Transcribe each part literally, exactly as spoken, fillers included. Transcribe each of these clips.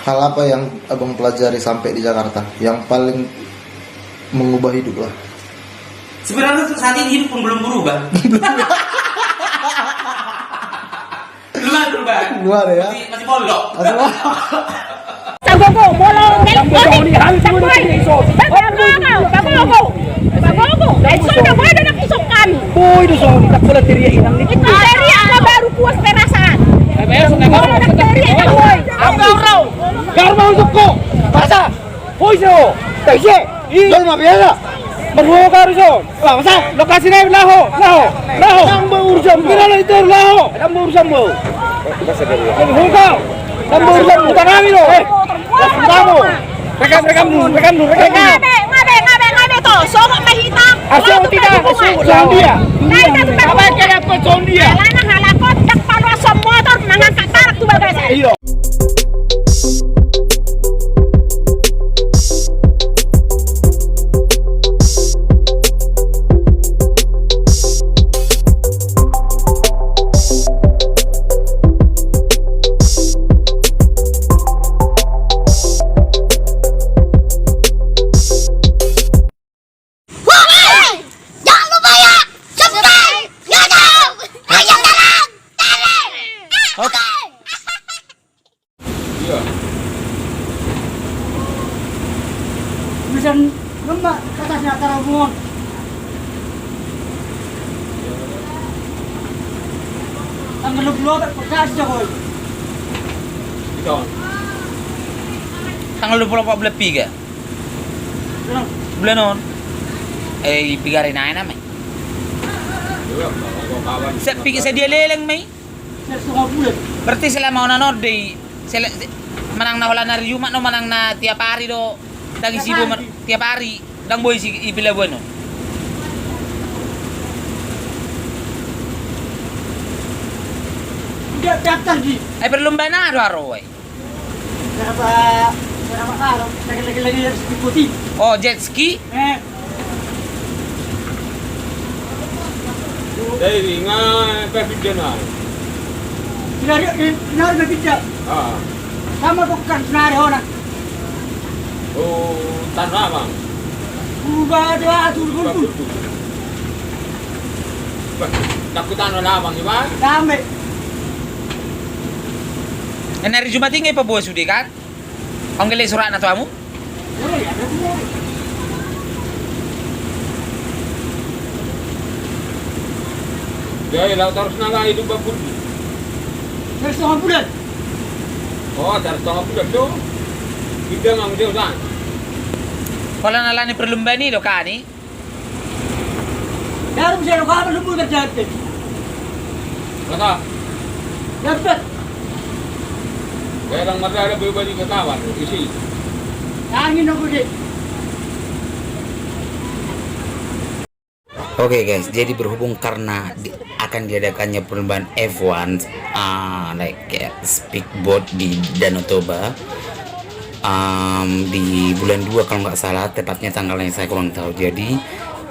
Hal apa yang abang pelajari sampai di Jakarta yang paling mengubah hidup lah? Sebenarnya untuk saat ini hidup pun belum berubah. Belum ada perubahan. Belum ada ya? Masih, masih pondok. Masih pondok. Sagogo, bolong, gelek, gelek. Sagogo, sagogo. Sagogo. Ai, so, tak boleh ada anak isok kami. Boy, do so, tak boleh teriak inang ni. Itu teriak, kau baru puas perasaan. Kalau ada teriak, tak boleh. Kau mau soko. Masa? Hoi, so. Tak ise. Ih. Jol ma biasa. Marhuo kau, so. Lah, masa? Lokasi na, laho, laho, laho. Dang boi urusanmu. Kira lo itu, laho. Dang boi urusanmu. Jadi, hukau. Dang boi urusanmu. Utang kami lo. Eh. Kamu. Rekam, rekam dulu, rekam dulu, rekam dulu. Ngabe, ngabe, ngabe, ngabe to. Sogok ma hita. Asal tidak, asal dia. Nah, itu apa kira apa sound dia? Alana halak on, dak paluason motor, mangangkat tarak tu bagasan. Iya. Woi, jangan lupa ya, subscribe YouTube Raja Dalam Tele. Oke. Iya. Bisa nembak ke atasnya, taruh bungon. Tanggal dua puluh empat, kasih, Jokowi. Tanggal dua puluh empat bulan tiga. Bulan on. Eh, i pigari nai nama. Sepi sadia leleng mai. Berarti selama on on dei, sele-, manang na holan ari Jumat do, manang na tiap ari do, dang isi dua, tiap ari, dang boi isi i pelabuhan on. Ai perlombaan aha do ro ai? Berapa, berapa karo? Lagi, lagi, lagi harus diikuti. Oh, jet ski? Eh. Jadi, nga, pe pidda na. Tidak ada, eh, tidak ada pidda. Ah. Sama bukan, tidak ada orang. Oh, tanah abang. Ubah dia, atur, atur. Bah, takutan na abang, Iban. Sampai. Kan hari Jumat ini paboa sude kan? Anggo i suratna tu hamu? Jadi, laut harus nala hidup bakul. Dari setengah bulan. Oh, dari setengah bulan tu. Kita nggak jauh kan? Kalau nalani perlombaan ini lo kan, i? Darum sero kama lubu terjadi. Kata. Dapat. Kaya orang mata ada beli-beli ke kawan, isi. Angin aku deh. Oke guys, jadi berhubung karena di-, akan diadakannya perlombaan F one, ah, like, kayak speedboat di Danau Toba, em, di bulan dua kalau nggak salah, tepatnya tanggalnya saya kurang tahu. Jadi,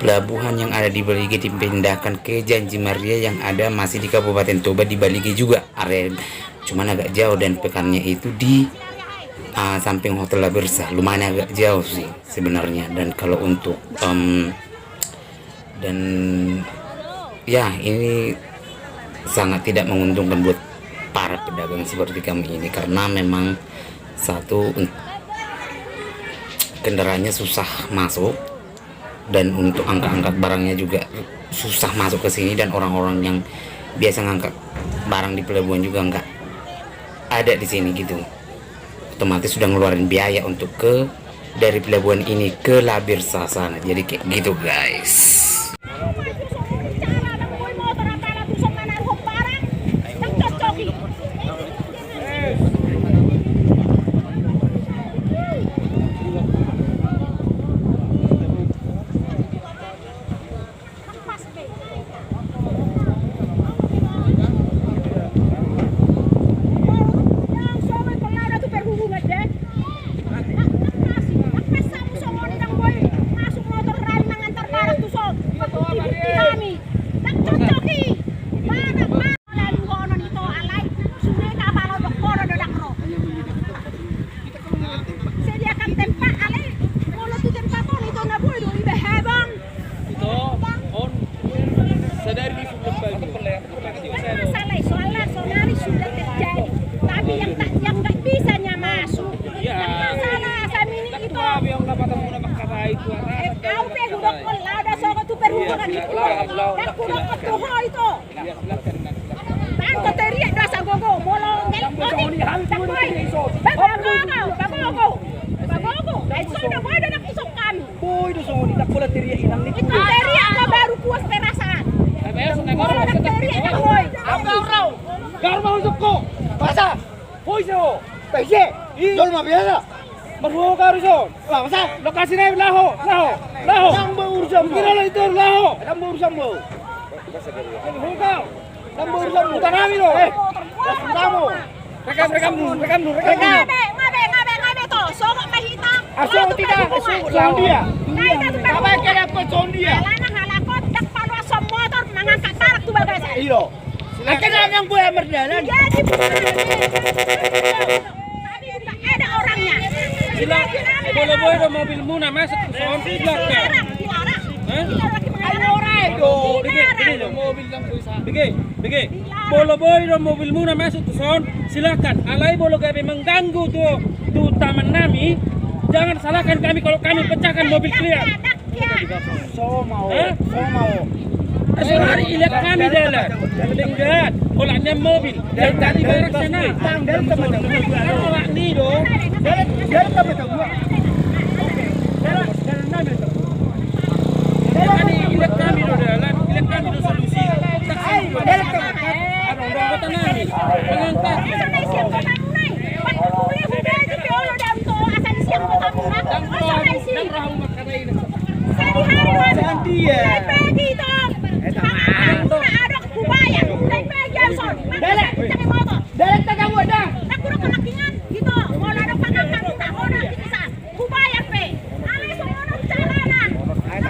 pelabuhan yang ada di Balige dipindahkan ke Janji Maria yang ada masih di Kabupaten Toba, di Balige juga area. Cuman agak jauh dan pekannya itu di, ah, samping Hotel La Birsa. Lumayan agak jauh sih sebenarnya. Dan kalau untuk, em, dan ya, ini sangat tidak menguntungkan buat para pedagang seperti kami ini, karena memang satu, kendaraannya susah masuk, dan untuk angkat-angkat barangnya juga susah masuk ke sini, dan orang-orang yang biasa ngangkat barang di pelabuhan juga nggak ada di sini gitu. Otomatis sudah ngeluarin biaya untuk ke, dari pelabuhan ini ke La Birsa sana. Jadi kayak gitu, guys. Ndang hudok tu ho ito. Ndang teriak do asa gogo. Molo ndang, bagogo, bagogo, bagogo. Ai songon i do, boi do nang husok hami. Boi do songon i, ndang pola teriak inang ni. Ito teriak do baru puas perasaan. Molo ndang teriak ndang boi. Garu ma husok ho. Masa? Ho ise ho? Ise? Jolma biasa. Marhuo garu ison. Lah, masa? Lokasi nai, laho, laho, laho. Ndang boi urusanmu. Kira lo itu, laho. Ndang boi urusanmu. Ndang boi urusanmu. Huta nami do. Eh, huta nami. Rekam, rekam dulu, rekam dulu, rekam dulu. Ngabe, ngabe, ngabe, ngabe to. Songon ma hita. Aso tidak, aso songon dia. Nai na tu. Apa kena pun songon dia. Alana halak on ndang panoas motor mangangkat parak tu bagasan. Iyo. Angka na nang boya mardalan. Jadi, ada orangnya. Silakan. Molo boi do mobilmuna masuk tu son, silakan. Dilarang, dilarang. Hah? Kita lagi mengarang. Ayo, rai do. Bege, bege, bege. Dilarang. Molo boi do mobilmuna masuk tu son, silakan. Alai molo gabe mengganggu tu, tu taman nami, jangan salahkan kami kalau kami pecahkan mobil kalian. Somo, somo. Eh, saonari ilean hami dalan. Denggan, holan nian mobil. Dalan tadi barak sana. Holan ni do. Dalan, dalan tadi ilean hami do dalan. Ilean hami do solusi. Dalan tadi. Adong do anggota nami. Pengangkat. Ndang roha, ndang roha. Sadihari on. Sandia. Ndai bagi to. Ndai bagi on. Ndai bagi on. Ndai bagi on. Ndai bagi on. Ndai bagi on. Hubayar pe. Alai songon on carana.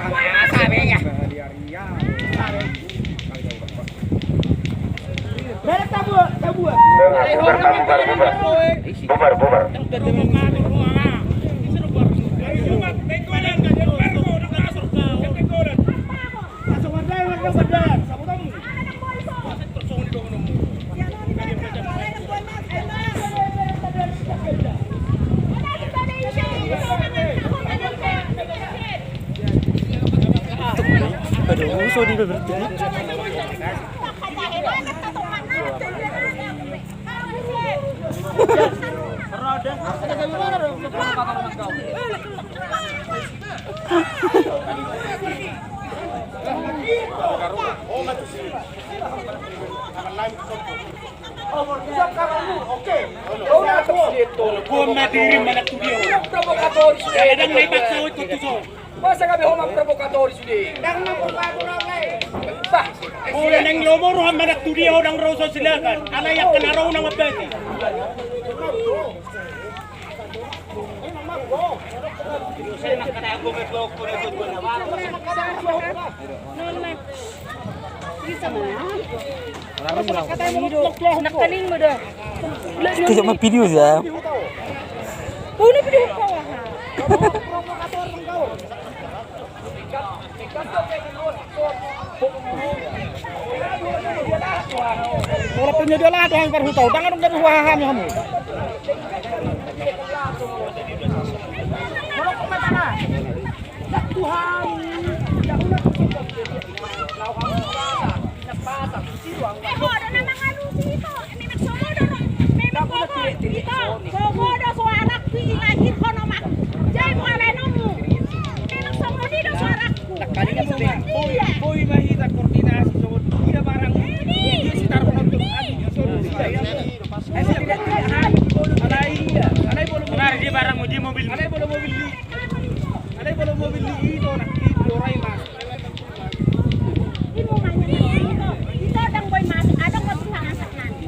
Masa be ya. Bubar, bubar, bubar. Bubar, bubar. Masa gabe ho ma provokator sude. Bah. Molo naeng lomo roham manang tu dia, ndang ro ho silakan. Alai angka na ro unang mambagi. Kejap ma video ya. Walaupun dia lah tuan parhutau, jangan dong dari waham hamu. Tuhan. Eh, ho do na mangalusi ito. Memang sogo do, memang sogo do. Ito, sogo do suarakku, ilahirhon omakku. Jadi mualenonmu. Memang sogo do suarakku. Memang sogo do. Boi ma hita koordinasi sogo dia barang. Dia sitar penonton. Alai, alai bolo. Benar dia barang, dia mobil. Alai bolo mobil. Alai bolo mobil ni ito, nangkin, dorai mas. Ito, ito ndang boi masuk, adong boi tu pangasak nami.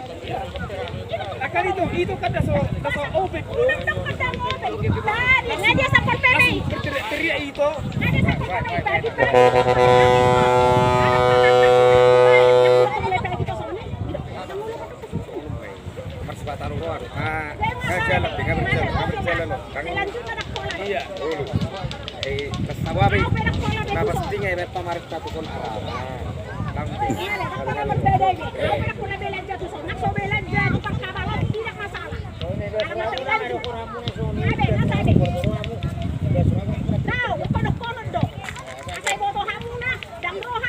Akan ito, ito kan daso, daso obek do. Ndang, ndang obek. Tadi, nga dia sapor peme. Teriak-teriak ito. Nga dia sapor peme, bagi peme. Adong pangasak nami. Marsipata roa do. Ah, nga jalan, nga berjalan, nga berjalan lo. Iya. Ulu. Eh, kesawa be. Na pasti nga iba pamarik satu kon arah. Lambe. Tidak masalah. Ada masalah. Ada, ada. Tahu, kodok-kodok do. Asal boto hamuna, ndang roha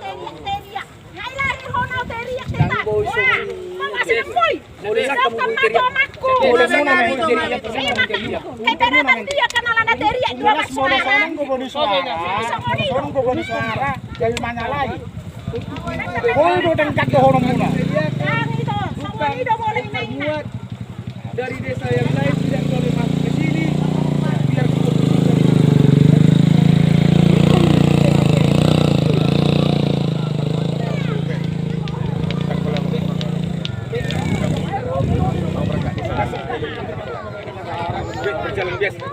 teriak-teriak. Ngai lahir ho na teriak-teriak. Wah, mama senang moi. Mauliate ma hamu, teriak. Mauliate ma hamu, teriak. Ibarat dia kan ala na teriak, dua belas suara. Songon i do. Songon i do. Jadi manyalai. Boi do dengkat dohononmuna. Songon i do boleh na. Dari desa yang lain tidak boleh masuk ke sini. Biar berjalan biasa.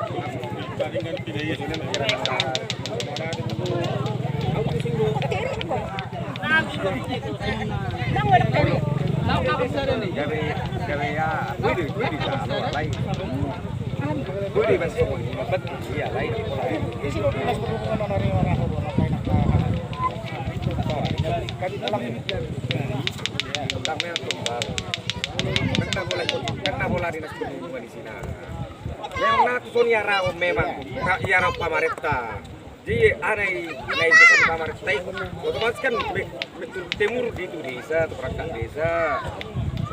Memang na tu son i arahon memang. Ia arahon pamarenta. Jadi, aha na i, na i pesan pamarenta i, otomatis kan me-, me-, tu temur di tu desa, tu perangkat desa.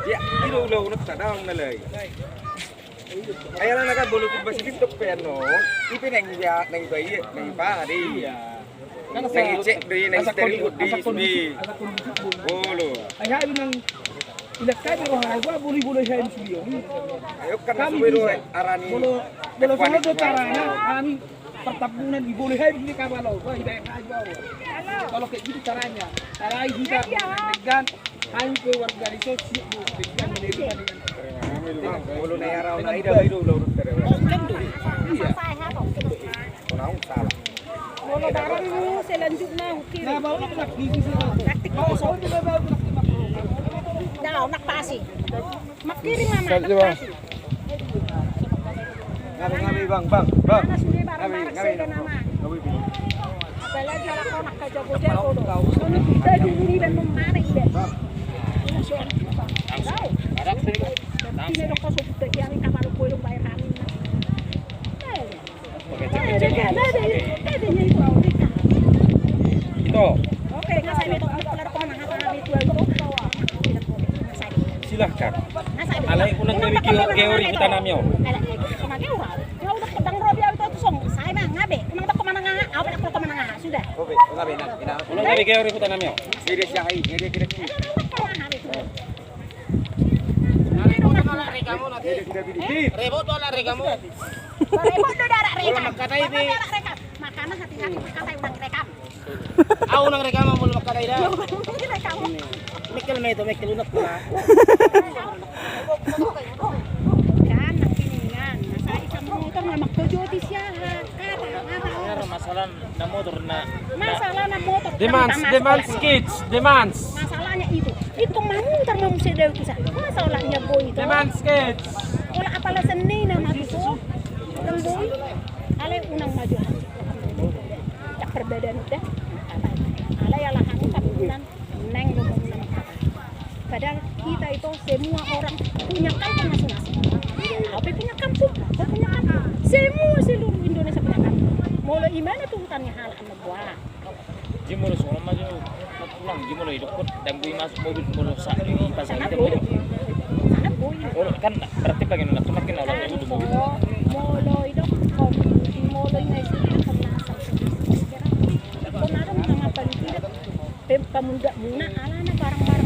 Jadi, i do ulaonta, daong na lain. Ai ala na kan molo tu basa di TikTok pe annon, i pe na i ba, na i ba i, na i ba di. Na i cek di, na i stereo di, di. Olo. Ai hami nang, ilas hami roha, ai ba boleh-boleh hami sulion. Ayo kan hami bisa. Molo, molo songon on do carana, hami Pertambunan i boleh hai di kabalo, wah, ibaen hai bau. Kalau kayak gitu caranya. Cara i juga dengan hami keluarga di sosial, dengan menerima dengan. Kalau na i arahon na i da, baru urus. Iya. Kalau salah. Kalau barang selanjutnya, oke. Nah, baru nak di sisi. Praktik. Nah, nak pasi. Mangkirim ma, mangkirim ma. Ngami, ngami, Bang, Bang, Bang. Mana sudah barang-barang sudah nama. Apalagi ala konak ka jago-jago do. Sono kita dulu ni dan memari deh. Langsung. Langsung. Ini dok kosong kita yang kapal koyo bayar kami. Eh. Ito. Silahkan. Alai unang gabe geor i huta nami on. Unang gabe geor i huta nami on. Ribut do anak rekamu. Ribut do anak rekamu. Makana hati-hati makana unang rekam. Au unang rekam molo makana i da. Rekam. Mekkel ma ito, mekkel unang pula. Kan nangkiningan, masa i sama motor ma maktojoti siaha. Kata, kata. Masalah na motor na. Masalah na motor. Demands, demands, kids, demands. Masalahnya itu. Itu mamutar mamusia dari tu sa. Masalah ia boi itu. Demands, kids. Kalau apalah seni nama itu. Kan boi. Alai unang maju. Tak perbedaan udah. Alai alahan tapi unang. Neng lo mau nama kata. Padahal kita itu semua orang punya kampung masing-masing. Tapi punya kampung, kau punya kampung. Semua seluruh Indonesia punya kampung. Molo i mana tu hutannya halak anak buah. Jimolo songon on ma jo, pulang jimolo idok, dang boi masuk mobil, molo sa, di pasar. Sangat boi. Sangat boi. Oh, kan berarti bagian anak tunak kan orang itu mobil. Molo idok, molo i na isi kan pernah sampai. Pernah ada nama paling tidak. Pe-, pamundak muna alana barang-barang.